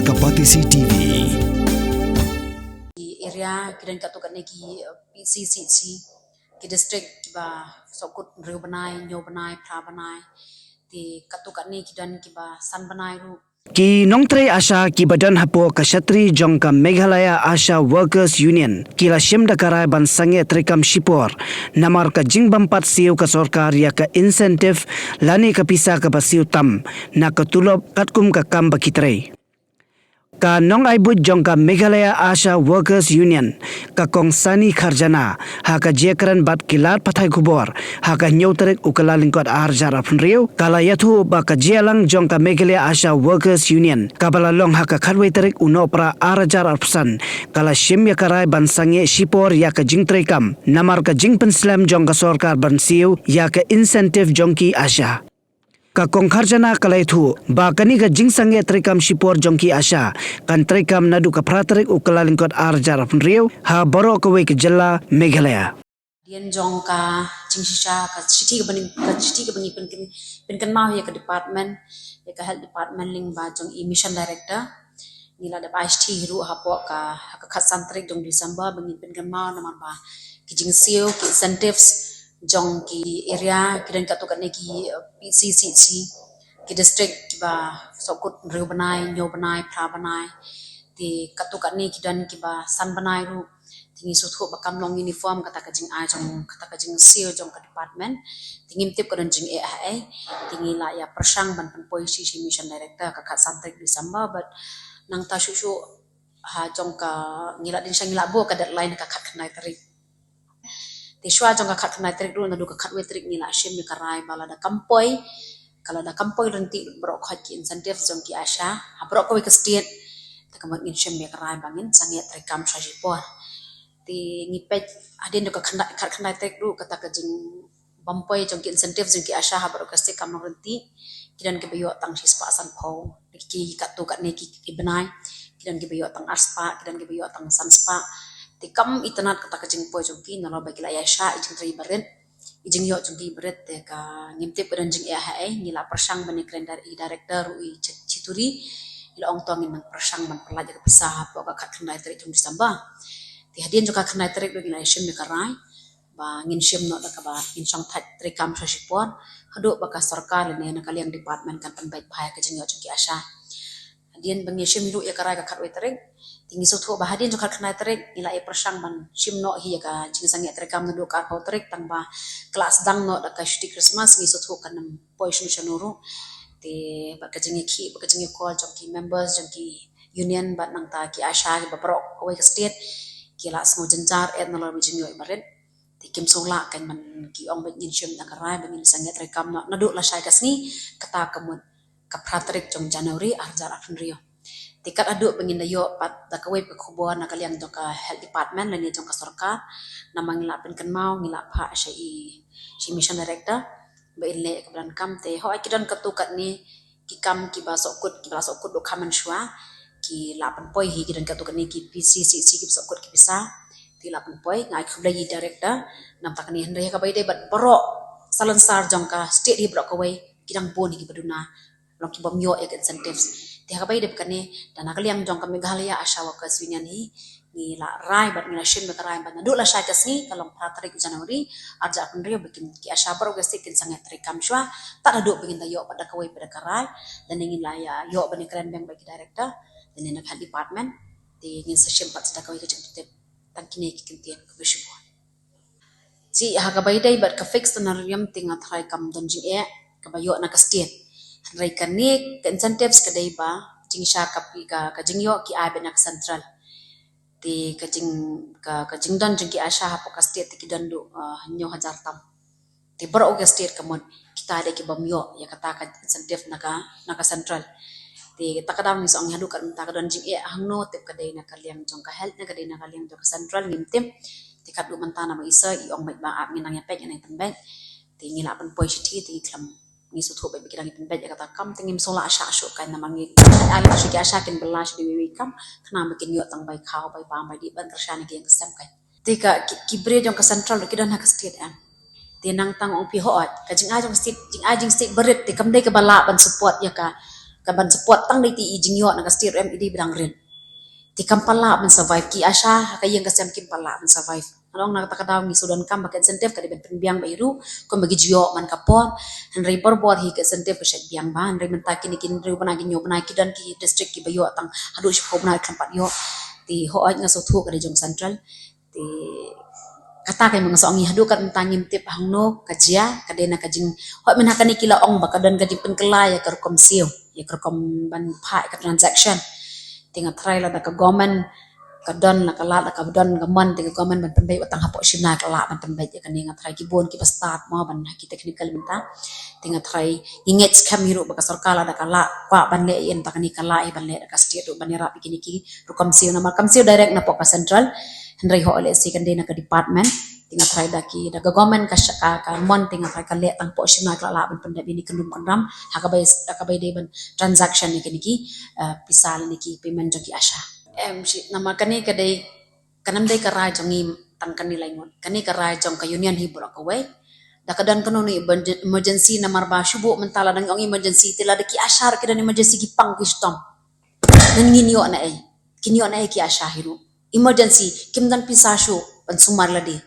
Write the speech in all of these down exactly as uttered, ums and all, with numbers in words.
Ka Batesi T V. Ki area ki don katto katne ki, uh, P C C C, ki district kiba sawkut hynriew bnai, hynñiew bnai, phra bnai. Te katto katne ki don kiba san bnai ruh. Ki nongtrei ASHA kiba don hapoh ka shatri jong ka Meghalaya ASHA Workers Union ki la shim da ka rai ban sangeh treikam shipor namar ka jingbym pat siew ka sorkar ïa ka incentive lane ka pisa kaba siew tam na ka tulop katkum ka kam ba ki trei. Ka nongai buit jong ka Meghalaya ASHA Workers Union, ka Kong Sani Kharjana, ha ka jingïakren bad ki lad pathai khubor ha ka hynñiew tarik u Kyllalyngkot ar hajar arphew hynriew, ka la ïathuh ba ka jingïalang jong ka Meghalaya ASHA Workers Union kaba la long ha ka khatwei tarik u Nohprah ar hajar arphew san, ka la shim ïa ka rai ban sangeh shipor ïa ka jingtreikam namar ka jingpynslem jong ka sorkar ban siew ïa ka incentive jong ki ASHA. Ka Kong Kharjana ka la ïathuh ba kane ka jingsangeh treikam shipor jong ki ASHA kan treikam naduh ka phra tarik u Kyllalyngkot ar hajar arphew hynriew ha baroh kawei ka jylla Meghalaya. Hadien jong ka jingshisha, ka shithi kaba ngi, ka shithi kaba ngi pyn, pynkynmaw ïa ka department, ïa ka health department lyngba jong i mission director. Ngi la dep ai shithi hi ruh hapoh ka, ha ka khatsan tarik jong December ba ngin pynkynmaw namar ba ki jingsiew, ki incentives jong ki area, ki don katto katne ki, uh, P C C C, ki district kiba sawkut hynriew bnai, hynñiew bnai, phra bnai. Te katto katne ki don kiba san bnai ruh. Te ngi sngewthuh ba kam long uniform kata ka jingai jong, kata ka jingsiew jong ka department. Te ngim tip ka don jingeh ha ei. Te ngi la ïa pyrshang ban pynpoi shi shi mission director ka khatsan tarik December, but nangta shuh shuh ha jong ka, ngi la dei sha, ngi la buh ka deadline ka khatkhyndai tarik. Te shuwa jong ka khatkhyndai tarik ruh naduh ka khatwei tarik ngi la shim ïa ka rai ba lada kam poi, ka lada kam poi lynti baroh khoit ki incentive jong ki ASHA ha baroh kawei ka state. Te ka mut ngin shim ïa ka rai ba ngin sangeh treikam shuwa shipor. Te ngi peit hadien jong ka khatkhyndai, khatkhyndai tarik ruh kata ka jing bym poi jong ki incentive jong ki ASHA ha baroh ka state kam long lynti. Ki don kiba ïoh tang shispah sanphew, ki katto katne ki, ki bnai. Ki don kiba ïoh tang arspah, ki don kiba ïoh tang sanspah. Te kam itynnad kata ka jingpoi jong ki nalor ba ki la ïaishah i jingtrei barit, i jingïoh jong ki barit. Te ka, ngim tip ka don jingeh ha ei. Ngi la pyrshang ban ïakren da i director ruh, i Chi, Chituri. I la ong to ngin nang pyrshang ban pyllait ïa ka pisa hapoh ka khatkhyndai tarik jong December. Te hadien jong ka khatkhyndai tarik ruh ngi la shim ïa ka rai ba ngin shim noh da kaba ngin shong thait treikam shuwa shipor haduh ba ka sorkar lane na ka liang department kan pynbeit bha ïa ka jingïoh jong ki ASHA. Hadien ba ngi shim hi ruh ïa ka rai ka khatwei tarik, te ngi sngewthuh ba hadien jong ka khatkhyndai tarik ngi la ïa pyrshang ban shim noh hi ïa ka jingsangeh treikam naduh ka arphew tarik, tang ba ka la sdang noh da ka shuti Christmas, ngi sngewthuh kan ym poi shano shano ruh. Te bad ka jingïakhih bad ka jingïakol jong ki members jong ki union bad nangta ki ASHA kiba baroh kawei ka state ki la sngew jynjar eh nalor ba jingïoh barit. Te kim sngewlah kein ban, ki ong ba ngin shim da ka rai ba ngin sangeh treikam noh naduh lashai ka sngi, kata ka mut ka phra tarik jong January ar hajar arphew hynriew. Te kat haduh ba ngin da ïoh pat da kawei ka khubor na ka liang jong ka health department lane jong ka sorkar, namar ngi la pynkynmaw, ngi la phah sha i, sha i mission director ba in leh ïa kaba donkam. Te hooid ki don katto katne ki kam kiba sngewkut, kiba la sngewkut duh kham mynshuwa, ki la pynpoi hi. Ki don katto katne ki P C C C kiba sngewkut ki pisa, te la pynpoi. Nga ai khublei ïa i director namar kane, hynrei ha kaba ïadei bad baroh salonsar jong ka state hi baroh kawei ki dang bun hi kiba duna, long ki bym ïoh ïa ka incentives. Te ha kaba ïadei bad kane, da na ka liang jong ka Meghalaya ASHA Workers Union hi, ngi la rai bad ngi la shim ïa ka rai bad naduh lashai ka sngi, ka long phra tarik January ar hajar arphew hynriew, ba kin, ki ASHA baroh ka state kin sangeh treikam shuwa tad haduh ba ngin da ïoh pat da kawei pat da ka rai. Lane ngin la ïa ïoh ban ïakren beit bad ki director lane na ka health department. Te ngin sa shim pat sa da kawei ka jingtip. Tang kine ki kyntien, khublei shibun. Te ha kaba ïadei bad ka fixed honorarium, te nga tharai kam don jingeh kaba ïoh na ka state. Hynrei kane ka incentives ka dei ba jingshisha ka, ka, ka jingïoh ki ai beit na ka central. Te ka jing, ka, ka jingdon jong ki ASHA hapoh ka state te ki don duh, uh, hynñiew hajar tam. Te baroh ka state ka mut kita dei ki bym ïoh ïa kata ka incentive na ka, na ka central. Te kata ka daw ngi sa ong haduh katne mynta ka don jingeh hangno, tip ka dei na ka liang jong ka health ne ka dei na ka liang jong ka central, ngim tip. Te katno mynta namar i sir i ong beit ba ap ngin nang ïa peit, ngin nang pynbeit. Te ngi la pynpoi shithi, te ngi khlem, ngi sngewthuh beit ba ki dang ïa pynbeit ïa kata ka kam, te ngim sngewlah shah shuh kein namar ngi ai lad sha ki ASHA kin bylla sha kiwei kiwei ki kam khnang ba kin ïoh tang bai khaw, bai bam, bai dih ban kyrshan ïa ki ïing ki sem kein. Te ka ki, ki briew jong ka central ruh ki don ha ka state em. Te nangta nga ong phi hooid, ka jingai jong ka state, jingai jong ka state barit te kam dei kaba lah ban support ïa ka, Ka ban support tang dei te i jingïoh na ka state ruh em, i dei ba dang rit. Te kam pat lah ban survive, ki ASHA ha ka ïing ka sem kim pat lah ban survive. Nga ong na kata ka daw ngi shu donkam ba ka incentive ka dei ban pynbiang bha hi ruh, kumba ki ju ïoh man ka por. Hynrei barabor hi ka incentive ka shait biang bha, hynrei mynta kine ki hynriew bnai, ki hynñiew bnai ki don ki district kiba ïoh tang haduh shiphew bnai khlem pat ïoh. Te hooid nga sngewthuh ka dei jong central. Te kata ka ma nga shu ong, ngi haduh katne mynta ngim tip hangno ka jia, ka dei na ka jing, hooid mynta kane ki la ong ba ka don ka jingpynkylla ïa ka rukom siew, ïa ka rukom ban phah ïa ka transaction. Te nga tharai lada ka government ka don, la ka lad, la ka don ka mon, te ka government ban pynbeit, wat tang hapoh shi bnai ka lah ban pynbeit ïa kane. Nga tharai ki bun kiba start mo ban ha ki technical mynta. Te nga tharai ngi ngeit skhem hi ruh ba ka sorkar lada ka lah kwah ban leh ïa kane, ka lah hi ban leh da ka state ruh ban ïarap ïa kine ki rukom siew, namar kam siew direct napoh ka central. Hynrei hooid lehse kan dei na ka department. Te nga tharai da ki, da ka government ka sha-, ka, ka mon, te nga tharai ka leh tang hapoh shi bnai ka lah ban pyndep ïa kine ki lum kyndam ha kaba, ha kaba dei ban transaction ïa kine ki, eh, pisa lane ki payment jong ki ASHA. Em, shi, namar kane ka dei, kan ym dei ka rai jong ngi tang kane lai ngut. Kane ka rai jong ka union hi baroh kawei. Da ka don kano kano emergency, namar ba shu buh mynta la dang ong emergency, te lada ki ASHA ruh ki don emergency ki pang ki shitom. Ngan ngin ïoh na ei? Kin ïoh na ei ki ASHA hi ruh? Emergency, kim don pisa shuh ban sumar lade.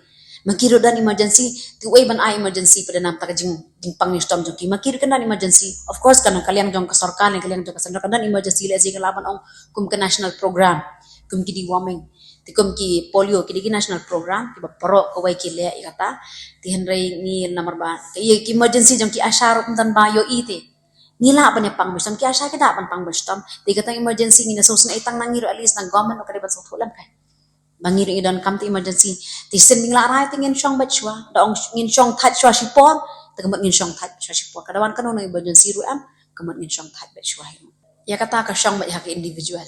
Ma ki ruh don emergency, te uei ban ai emergency pat da namar ka jing, jingpang jingshtom jong ki? Ma ki ruh kin don emergency. Of course, ka na ka liang jong ka sorkar, na ka liang jong ka central, ka don emergency, lehse ka lah ban ong kum ka national program, kum ki deworming, te kum ki polio, ki dei ki national program kiba baroh kawei ki leh ïa kata. Te hynrei ngi namar ba ka, ïa ki emergency jong ki ASHA ruh ym don ba ïohi te. Ngi lah ban ïa pang ban shitom, ki ASHA ki lah ban pang ban shitom. Te kata emergency ngin ïa sngewsynei tang na ngi ruh, at least na government ruh ka dei ban sngewthuh lem kai. Ba ngi ruh ngi donkam te emergency. Te shisien ba ngi la rai te ngin shong beit shuwa. Da ong ngin shong thait shuwa shipor, te ka mut ngin shong thait shuwa shipor. Ka da wan kano kano emergency ruh em, ka mut ngin shong thait beit shuwa hi ruh. Ïa kata ka shong beit ha ka individual.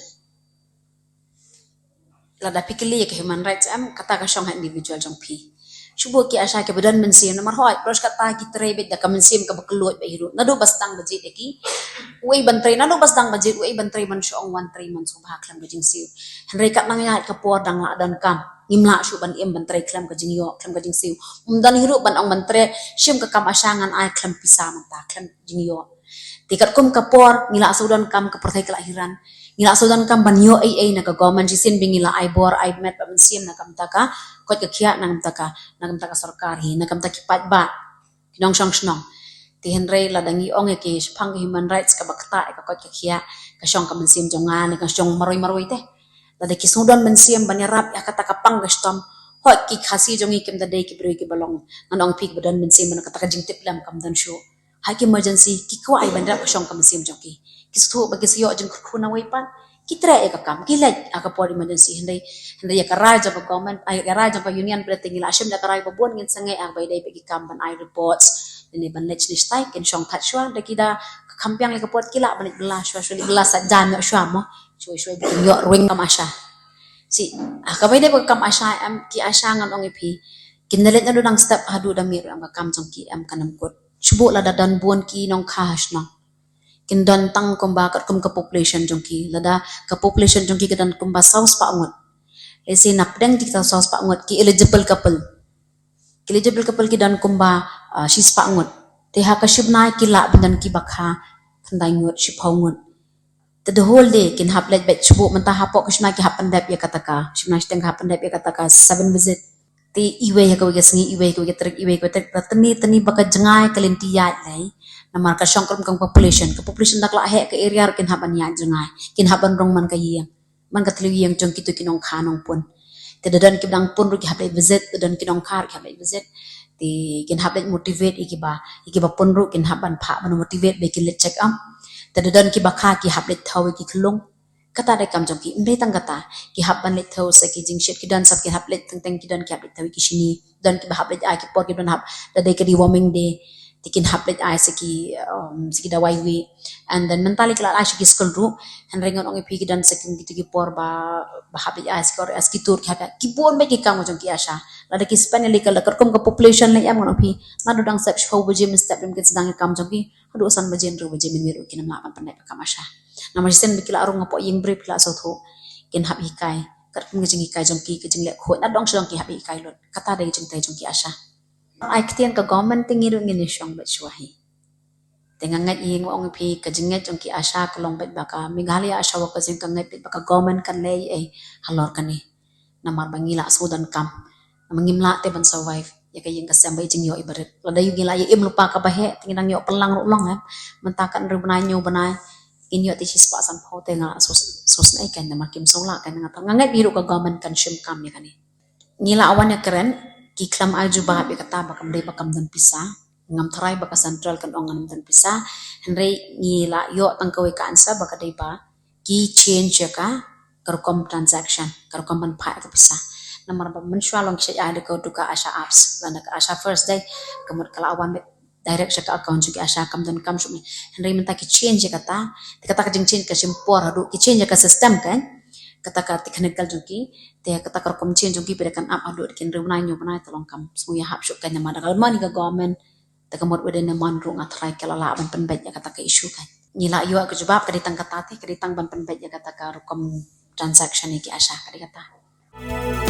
Lada phi kylli ïa ka human rights em, kata ka shong ha individual jong phi. Shu buh ki ASHA kiba don mynsiem, namar hooid, baroh shi katta ki trei beit da ka mynsiem kaba kylluid beit hi ruh. Naduh ba sdang ba jied ïa ki, uei ban trei, naduh ba sdang ba jied, uei ban trei man shu ong wan trei man shu bha khlem ka jingsiew. Hynrei kat nang ïaid ka por dang lah donkam. Ngim lah shuh ban im ban trei khlem ka jingïoh, khlem ka jingsiew. Ym don hi ruh ban ong ban trei, shim ka kam ASHA ngan ai khlem pisa mynta, khlem jingïoh. Te katkum ka por ngi la shu donkam, ka pyrthei ka la hiran. Ngi la shu donkam ban ïoh ei ei na ka government, shisien ba ngi la ai bor ai met bad mynsiem na ka bynta ka koit ka khiah, na ka bynta ka, na ka bynta ka sorkar hi, na ka bynta ki paidbah, ki nongshong shnong. Te hynrei lada ngi ong ïa ki shaphang ka human rights kaba ktah ïa ka koit ka khiah, ka shong ka mynsiem jong nga ne ka shong marwei marwei te. Lada ki shu don mynsiem ban ïarap ïa kata ka pang ka shitom, hooid ki Khasi jong ngi kim da dei ki briew kiba long, ngan ong phi, kiba don mynsiem ban kata ka jingtip lem, kam don shuh. Ha ki emergency ki kwah ïa ban ïarap ka shong ka mynsiem jong ki. Ki sngewthuh ba ki sa ïoh jingkyrkhu na wei pat, ki treh ïa ka kam, ki leit ha ka por emergency. Hynrei, hynrei ïa ka rai jong ka government, ai, ïa ka rai jong ka union, phi da te ngi la shim da ka rai ba bun, ngin sangeh ha kaba ïadei bad ki kam ban ai reports, lane ban leit shane shatai, kin shong thait shuwa, da ki da ka kham biang ïa ka por ki lah ban leit bylla shuwa, shuwa leit bylla sa jan ïoh shuwa mo. Shuwa shuwa ba kin ïoh ruh ïa ka kam ASHA. Shi, ha kaba ïadei bad ka kam ASHA em, ki ASHA ngan ong ïa phi, kin da leit naduh dang step haduh da miet ruh em, ka kam jong ki em kan ym kut. Shu buh lada don bun ki nongkha ha shnong. Kin don tang kumba katkum ka population jong ki. Lada ka population jong ki ka don kumba saw spah ngut, lehse na pdeng jong kita saw spah ngut ki eligible couple. Ki eligible couple ki don kumba, ah, shi spah ngut. Te ha ka shi bnai ki lah ban don kiba kha khyndai ngut, shiphew ngut. Te the whole day kin hap leit beit, shu buh mynta hapoh ka shi bnai ki hap pyndep ïa kata ka, shi bnai shiteng ki hap pyndep ïa kata ka seven visit. Te iwei ha kawei ka sngi, iwei ha kawei ka tarik, iwei ha kawei ka tarik, te tang tang ba ka jngai ka lynti ïaid lei. Namar ka shong katkum ka population, ka population da ka la heh ka area ruh kin hap ban ïaid jngai, kin hap ban rung man ka ïing, man ka thliew ïing jong kito ki nongkha nongpun. Te da don kiba dang pun ruh ki hap leit visit, da don ki nongkha ruh ki hap leit visit. Te kin hap leit motivate ïa kiba, ïa kiba pun ruh kin hap ban phah ban motivate ba kin leit check up. Te da don kiba kha ki hap leit thew ïa ki khyllung. Kata dei kam jong ki. Ym dei tang kata, ki hap ban leit thew sa ki jingshit, ki don sa ki hap leit teng teng, ki don ki hap leit thew ïa ki shini. Don kiba hap leit ai ki por, ki don hap, da dei ka deworming day, te kin hap leit ai sa ki, um, sa ki dawai wi. And then mynta lei ki la ai sa ki skul ruh. Hynrei ngan ong ïa phi ki don sa ki, kito ki por ba, ba hap leit ai sa ki, or ai sa ki tur, ki hap, ki bun beit ki kam jong ki ASHA. Lada ki spend ïa lei ka, la katkum ka population lei em, ngan ong ïa phi, naduh dang step shiphew baje mynstep ruh kin sdang ïa ka kam jong ki haduh san baje, hynriew baje mynmiet ruh kin ym lah ban pyndep ïa ka kam ASHA. Namar shisien ba ki la rung hapoh ïing briew ki la sngewthuh, kin hap hikai katkum ka jinghikai jong ki, ka jingleh khuid, naduh dang shu dang ki hap hikai lut. Kata dei ka jingtei jong ki ASHA. Ai ktien ka government te ngi ruh ngin ïa shong beit shuwa hi. Te nga ngeit ïa nga ong ïa phi ka jingngeit jong ki ASHA ka long beit ba ka Meghalaya ASHA workers ka ngeit beit ba ka government kan leh ei halor kane. Namar ba ngi la shu donkam. Namar ngim lah te ban survive ïa ka ïing ka sem bad ïa ka jingïoh iba rit. Lada ïoh ngi la ïa im lypa kaba heh te ngi nang ïoh pynlang ruh long em. Mynta ka hynriew bnai hynñiew bnai ngin ïoh te shispah sanphew te nga la shu shu snei kan namar kim shu lah kan nga tang. Nga ngeit hi ruh ka government kan shim kam ïa kane. Ngi la wan ïa kren, ki khlem ai jubab ïa kata ba kam dei ba kam don pisa. Ngam tharai ba ka central kan ong ngam don pisa. Hynrei ngi la ïoh tang kawei ka answer ba ka dei ba ki change ïa ka, ka rukom transaction, ka rukom ban phah ïa ka pisa. Namar ba mynshuwa long ki shait ai da ka, da ka ASHA apps, lane ka ASHA First dei, ka mut ka la wan direct sha ka account jong ki ASHA, kam donkam shuh. Hynrei mynta ki change ïa kata, te kata ka jingchange ka shim por haduh ki change ïa ka system kan. Kata ka technical jong ki, te kata ka rukom change jong ki pat kan ap haduh ki hynriew bnai hynñiew bnai te long kam sngewbha hap shuh kan namar da ka mon ïa ka government. Te ka mut within a month ruh nga tharai ka la lah ban pynbeit ïa kata ka issue kan. Ngi la ïoh ka jubab ka dei tang kata te, ka dei tang ban pynbeit ïa kata ka rukom transaction ïa ki ASHA ka dei kata.